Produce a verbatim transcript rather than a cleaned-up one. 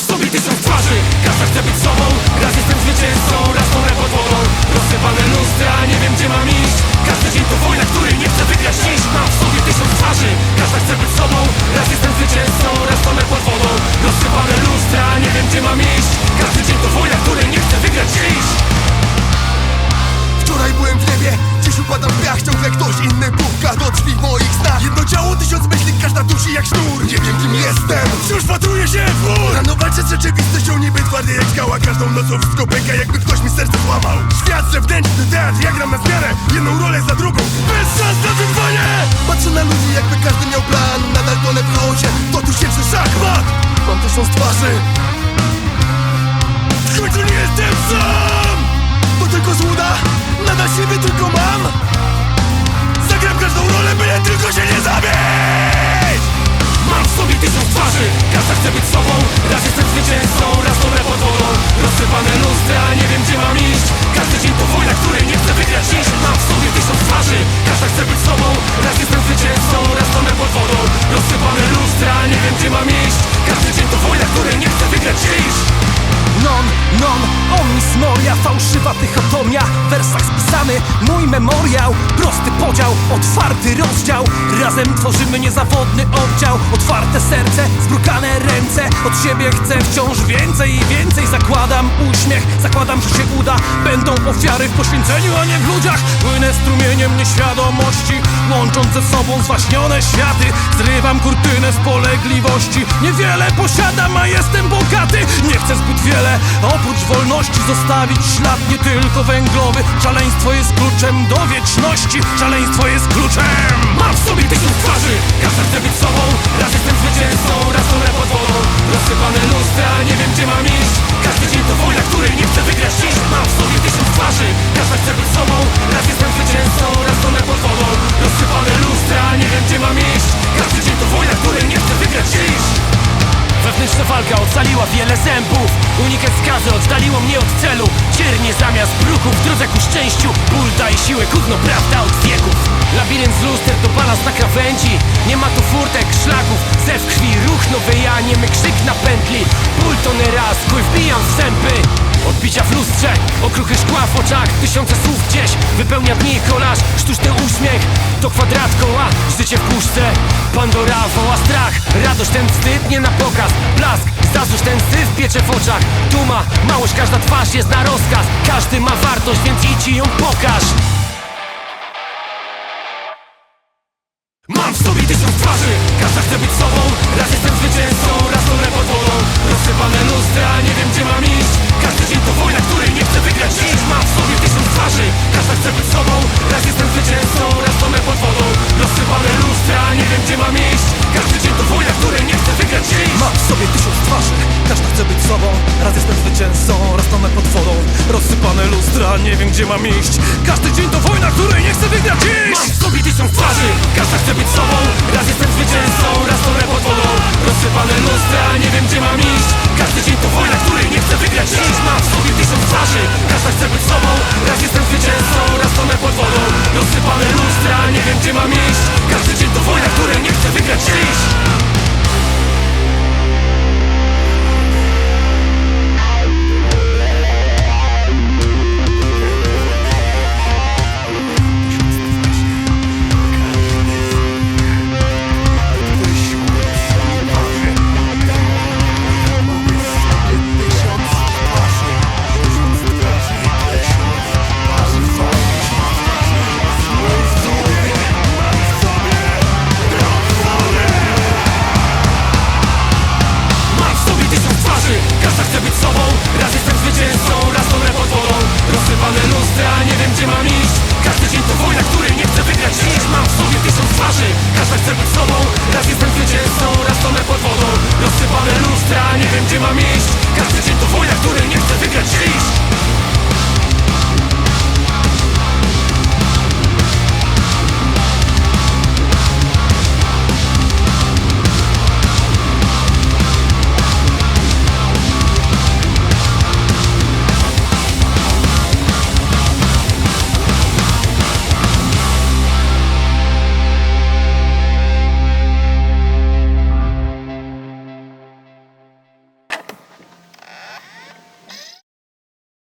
W sobie tysiōnc twarzy, każda chce być sobōm. Raz jestem zwycięzcą, raz tonę pod wodą. Rozsypane lustra, nie wiem, gdzie mam iść. Każdy dzień to wojna, której nie chcę wygrać dziś. Mam w sobie tysiōnc twarzy, każda chce być sobōm. Raz jestem zwycięzcą, raz tonę pod wodą. Rozsypane lustra, nie wiem, gdzie mam iść. Każdy dzień to wojna, której nie chcę wygrać dziś. Wczoraj byłem w niebie, dziś upadam w piach. Ciągle ktoś inny puka do drzwi w moich snach. Jedno ciało, tysiōnc myśli, każda dusi jak sznur. Nie wiem, kim jestem, wciąż wpatruję się w chmur. Rano walczę z rzeczywistością, niby twardy jak skała. Każdą nocą wszystko pęka, jakby ktoś mi serce złamał. Świat zewnętrzny, teatr, ja gram na zmianę. Jedną rolę za drugą, bez szans na wyzwanie. Patrzę na ludzi, jakby każdy miał plan. Nadal tonę w chaosie, to tysięczny szachmat. Mam tysiōnc twarzy, w końcu nie jestem sam. To tylko złuda, nadal siebie tylko mam. Zagram każdą rolę, byle tylko się nie zabić. Mam w sobie tysiōnc twarzy, każda chce być sobōm. Raz jestem zwycięzcą, raz tonę pod wodą. Rozsypane lustra, nie wiem, gdzie mam iść. Każdy dzień to wojna, której nie chcę wygrać dziś. Mam w sobie tysiōnc twarzy, każda chce być sobōm. Raz jestem zwycięzcą, raz tonę pod wodą. Rozsypane lustra, nie wiem, gdzie mam iść. Każdy dzień to wojna, której nie chcę wygrać dziś. Non, non, omnis moria, fałszywa dychotomia. W wersach spisany mój memoriał. Prosty podział, otwarty rozdział. Razem tworzymy niezawodny oddział. Otwarte serce, zbrukane ręce. Od siebie chcę wciąż więcej i więcej. Zakładam uśmiech, zakładam, że się uda. Będą ofiary w poświęceniu, a nie w ludziach. Płynę strumieniem nieświadomości, łącząc ze sobą zwaśnione światy. Zrywam kurtynę spolegliwości. Niewiele posiadam, a jestem bogaty. Nie chcę zbyt wiele, oprócz wolności. Zostawić ślad nie tylko węglowy. Szaleństwo jest kluczem do wieczności. Szaleństwo jest kluczem. Mam w sobie tysiōnc twarzy, każda chce być sobōm. Raz jestem zwycięzcą, raz tonę pod wodą. Rozsypane lustra, nie wiem, gdzie mam iść. Każdy dzień to wojna, której nie chcę wygrać dziś. Mam w sobie tysiōnc twarzy, każda chce być sobōm. Raz jestem zwycięzcą, raz tonę pod wodą. Rozsypane lustra, nie wiem, gdzie mam iść. Każdy dzień to wojna, której nie chcę wygrać dziś. Wewnętrzna walka ocaliła wiele zębów. Unikać skazy oddaliło mnie od celu. Ciernie zamiast bruku w drodze ku szczęściu. Ból daje siłę, gówno prawda od wieków. Labirynt z luster to balans na krawędzi. Nie ma tu furtek, szlaków. Zew krwi, ruch nowy, ja niemy krzyk na pętli. Ból to nie raz, kły wbijam w zęby. Odbicia w lustrze, okruchy szkła w oczach. Tysiące słów gdzieś wypełnia dni kolaż. Sztuczny uśmiech to kwadrat koła. Życie w puszce, Pandora woła strach. Radość, ten wstyd nie na pokaz. Blask, zazdrość, ten syf piecze w oczach. Duma, małość, każda twarz jest na rozkaz. Każdy ma wartość, więc idź i ją pokaż. Mam w sobie tysiąc twarzy, każda chce być sobą. Raz jestem zwycięzcą, raz tonę pod wodą. Rozsypane lustra, nie wiem, gdzie mam iść. Każdy dzień to wojna, której nie chcę wygrać dziś. Mam w sobie tysiąc twarzy, każda chce być sobą. Raz jestem zwycięzcą, raz tonę pod wodą. Rozsypane lustra, nie wiem, gdzie mam iść. Każdy dzień to wojna, której nie chcę wygrać dziś. Mam w sobie tysiąc twarzy, każda chce być sobą. Raz jestem zwycięzcą, raz tonę pod wodą. Rozsypane lustra, nie wiem, gdzie mam iść. Każdy dzień to wojna, której nie chcę wygrać dziś. Mam w sobie tysiąc twarzy, każda chce być sobą. Raz jestem zwycięzcą, raz tonę pod wodą. Rozsypane lustra, nie wiem, gdzie mam iść. Każdy dzień to wojna, której nie chcę wygrać dziś. Mam w sobie tysiąc twarzy, każda chce być sobą. Raz jestem zwycięzcą, raz tonę pod wodą. Rozsypane lustra, nie wiem, gdzie mam iść. Każdy dzień to wojna, której nie chcę wygrać dziś. Mam w sobie tysiąc twarzy, każda chce być sobą. Raz jestem zwycięzcą, raz tonę pod wodą. Rozsypane lustra, nie wiem, gdzie mam iść. Każdy dzień to wojna, której nie chcę wygrać dziś. Mam w sobie tysiąc twarzy, każda chce być sobą. Raz jestem zwycięzcą, raz tonę pod wodą. Rozsypane lustra, nie wiem, gdzie mam iść. Każdy dzień to wojna, której